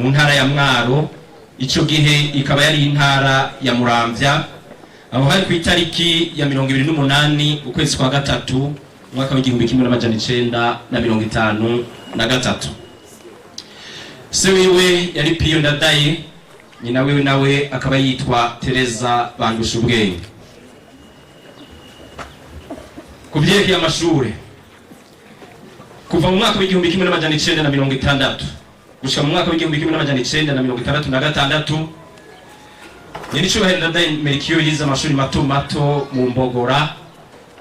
Mu ntara ya Mwaro, ico gihe ikaba yari intara ya Muramvya. Aho hari ku itariki ya 28 ukwezi kwa gatatu, umwaka w'1953. Se wiwe yari Piyo Ndadaye, nyina wiwe nawe akaba yitwa Tereza Bandusha Ubwenge. Ku vyerekeye amashure, kuva mu mwaka w'1960 gushika mu mwaka w'1966, nyenicubahiro Ndadaye Merikiyo yize amashuri mato mato mu Mbogora,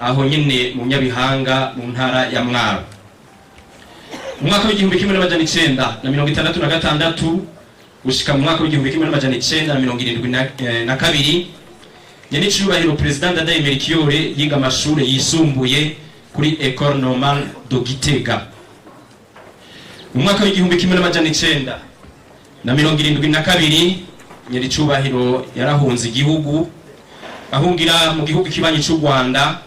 aho nyene mu Nyabihanga, mu ntara ya Mwaro. Mu mwaka w'1966 gushika mu mwaka w'1972, nyenicubahiro Perezida Ndadaye Melchior yiga amashure yisumbuye kuri Ecole Normale de Gitega. Mu mwaka w'1972, nyenicubahiro yarahunze igihugu, ahungira mu gihugu kibanyi c'u Rwanda,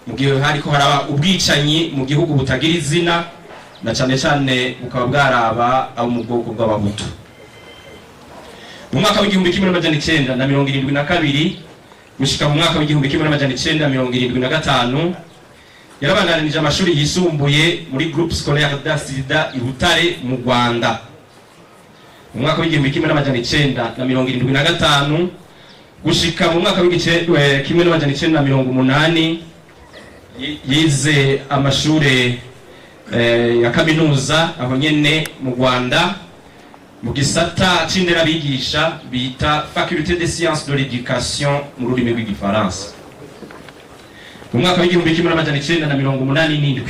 mu gihe hariko haraba ubwicanyi mu gihugu butagira izina, na cane cane bukaba bwaraba abo mu bwoko bw'Abahutu. Mu mwaka w'1972 gushika mu mwaka w'1975, yarabandanije amashuri yisumbuye muri Groupe Scolaire d'Asida i Butare mu Rwanda. Mu mwaka w'1975 gushika mu mwaka w'1980, yize amashure ya kaminuza aho nyene mu Rwanda, mu gisata c'inderabigisha bita Faculté des sciences de l'éducation mu rurimi rw'Igifaransa. Mu mwaka w'1987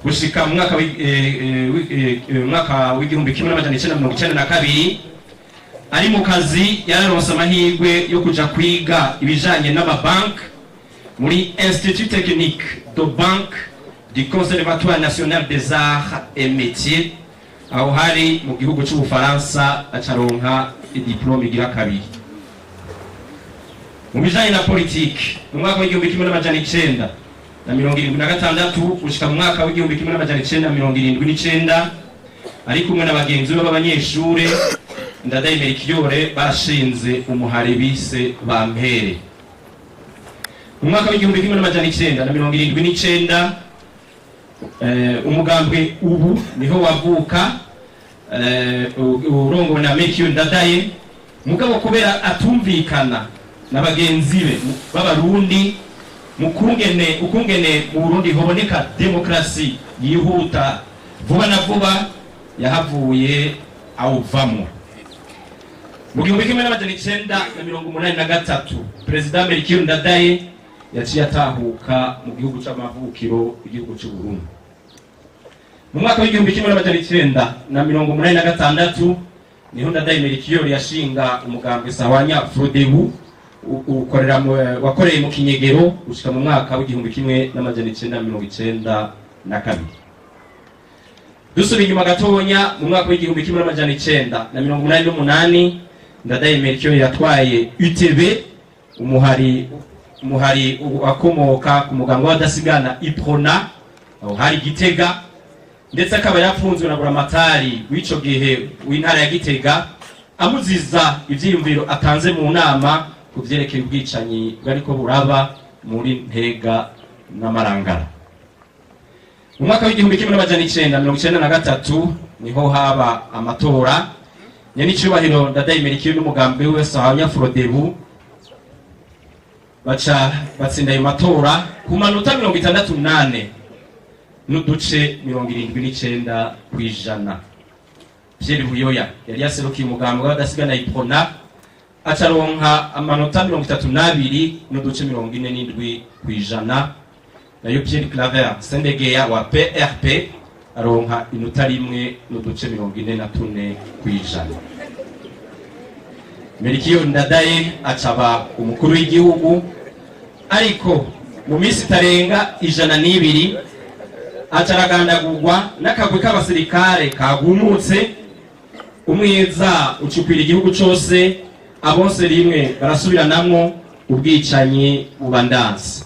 gushika mu mwaka w'1992, ari mu kazi, yararonse amahirwe yo kuja kwiga ibijanye n'amabanki muri Institut technique de banque du Conservatoire national des arts et métiers, aho hari mu gihugu c'Ubufaransa, acaronka idiplôme igira kabiri. Mu bijanye na politiki, mu mwaka w'1976 gushika mu mwaka w'1979, ari kumwe na bagenzi be b'abanyeshure, Ndadaye Melchior barashinze umuhari bise Bampere. Mu mwaka w'1979, umugambwe ubu niho wavuka, urongowe na Melchior Ndadaye. Mugabo kubera atumvikana na bagenzi be b'Abarundi mu kungene ukungene mu Burundi hoboneka demokrasi yihuta vuba na vuba, yahavuye awuvamwo. Mu 1983, Perezida Melchior Ndadaye yaciye atahuka mu gihugu c'amavukiro, igihugu c'u Burundi. Mu mwaka w'1986 niho Ndadaye Melchior yashinga umugambwe Sahwanya Frodebu, ukorera wakoreye mu kinyegero gushika mu mwaka w'1992. Dusubiye inyuma gatonya, mu mwaka w'1988, Ndadaye Melchior yatwaye UTB, umuhari wakomoka ku muganga w'abadasigana Iprona, aho hari Gitega, ndetse akaba yafunzwe na buramatari w'ico gihe w'intara ya Gitega, amuziza ivyiyumviro atanze mu nama ku vyerekeye ubwicanyi bwariko buraba muri Ntega n'Amarangara. Mu mwaka w'1993 niho haba amatora. Nyenicubahiro Ndadaye Melchior n'umugambi wiwe Sahanya Frodebu baca batsinda ayo matora ku manota 64.79%. Pierre Buyoya yari yaserukiye umugambi w'abadasigana Iprona acaronka amanota 32.47%, nayo Pierre Claver Sendegeya wa PRP aronka inota 1.44%. Melchior Ndadaye acaba umukuru w'igihugu, ariko mu minsi itarenga 102 acaragandagurwa n'akagwi k'abasirikare kagumutse. Umwiza ucukwira igihugu cose, abonse rimwe barasubiranamwo, ubwicanyi buba ndanse.